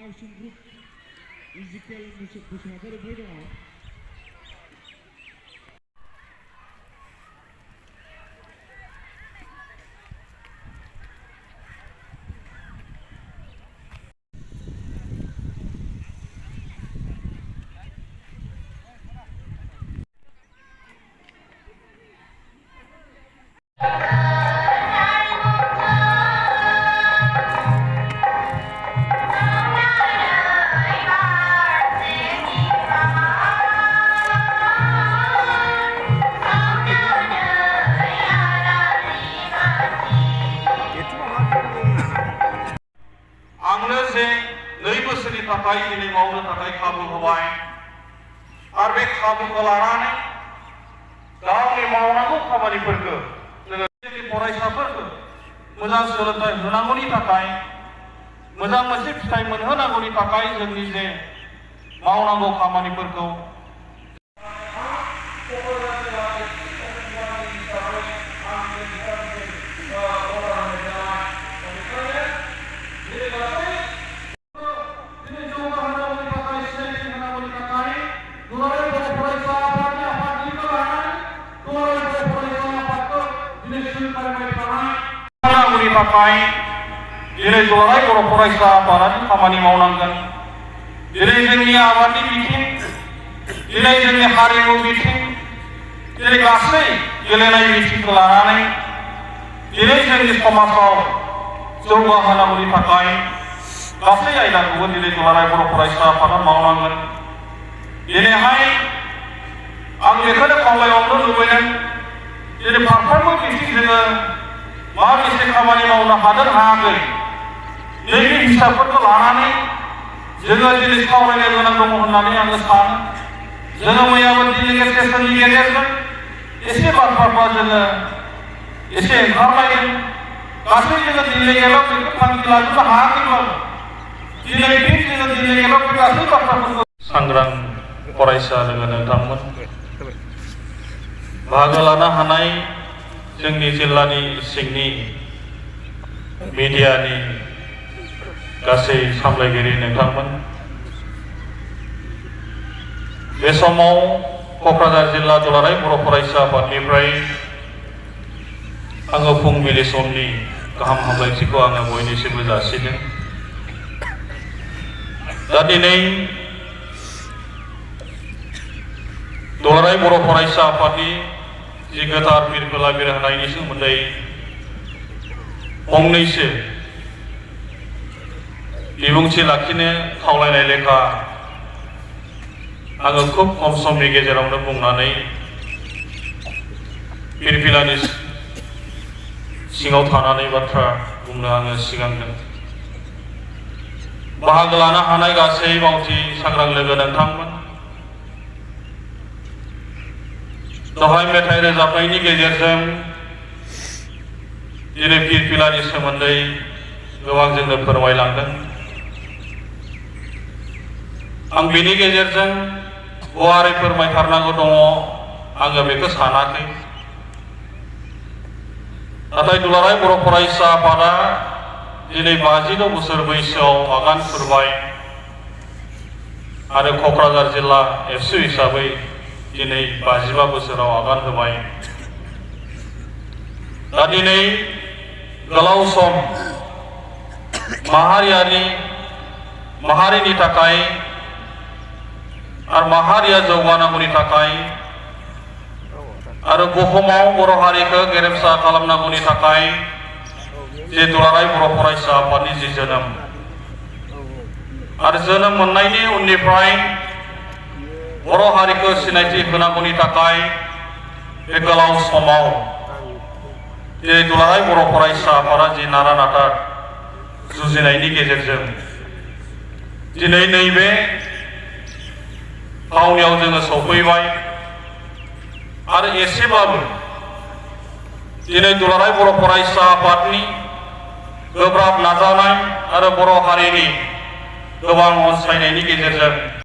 Action Group Ezekiel Musagar Bodo. थाखाय दिनै मावनो थाखाय खाबु होबाय आरो बे खाबुखौ लानानै गावनि मावनांगौ खामानिफोरखौ जोंनि फरायसाफोरखौ मोजां सोलोंथाइ होनांगौनि थाखाय मोजां मोनसे फिथाइ मोनहोनांगौनि थाखाय जोंनि जे मावनांगौ खामानिफोरखौ थाखाय दिनै दुलाराय बर' फरायसा आफादानि खामानि मावनांगोन। दिनै जोंनि आबादनि बिथिं, दिनै जोंनि हारिमु बिथिं, दिनै गासै गेलेनाय बिथिंखौ लानानै दिनै जोंनि समाजाव जौगाहोनांगौनि थाखाय गासै आयदाखौबो दिनै दुलाराय बर' फरायसा आफादा मावनांगोन। दिनैहाय आं बेखौनो खावलायहरनो लुबैदों दिनै फारफ्रोमबो बिथिं जोङो माबेसे खामानि मावनो हादों हायाखै नैबे हिसाबफोरखौ लानानै जोङो दिनै सावरायनो गोनां दङ होननानै आङो सानो। जोङो मैयाबो डेलिगेट सेसननि गेजेरजों एसे बाथ्राफ्रा जोङो एसे ओंखारलायदों। गासै जोङो डेलिगेटआव बेखौ थांखि लाजोबनो हायाखैब्लाबो दिनै फिन जोङो डेलिगेटआव बे गासै बाथ्राफोरखौ सांग्रां फरायसा लोगो नोंथांमोन बाहागो लानो हानाय जोंनि जिल्लानि सिंनि मिडियानि गासै सामलायगिरि नोंथांमोन, बे समाव क'क्राझार जिल्ला दुलाराय बर' फरायसा आफादनिफ्राय आङो फुंबिलि समनि गाहाम हामलायथिखौ आङो बयनिसिमबो जासिदों। दा दिनै दुलाराय बर' फरायसा आफादनि जि गोथार बिरखोला बिरहोनायनि सोमोन्दै फंनैसो बिबुंथि लाखिनो खावलायनाय लेखा आङो खुब खम समनि गेजेरावनो बुंनानै बिरखिलानि सिङाव थानानै बाथ्रा बुंनो आङो सिगांदों। बाहागो लानो हानाय गासै मावथि सांग्रां लोगो नोंथांमोन, दहाय मेथाइ रोजाबनायनि गेजेरजों दिनै फिरफिलानि सोमोन्दै गोबां जोंनो फोरमायलांदों। आं बेनि गेजेरजों गुवारै फोरमायथारनांगौ दङ आङो बेखौ सानाखै। नाथाय दुलाराय बर' फरायसा आफादा दिनै 56 बोसोर बैसोआव आगान सुरबाय आरो क'क्राझार जिल्ला एबसु हिसाबै दिनै 55 बोसोराव आगान होबाय। दा दिनै गोलाव सम माहारिनि थाखाय आरो माहारिया जौगानांगौनि थाखाय आरो बुहुमाव बर' हारिखौ गेरेमसा खालामनांगौनि थाखाय जे दुलाराय बर' फरायसा आफादनि जि जोनोम आरो जोनोम मोननायनि उननिफ्राय बर' हारिखौ सिनायथि होनांगौनि थाखाय बे गोलाव समाव जे दुलाराय बर' फरायसा आफादा जि नारा नाथा जुजिनायनि गेजेरजों दिनै नैबे थावनियाव जोङो सफैबाय आरो एसेब्लाबो दिनै दुलाराय बर' फरायसा आफादनि गोब्राब नाजानाय आरो बर' हारिनि गोबां अनसायनायनि गेजेरजों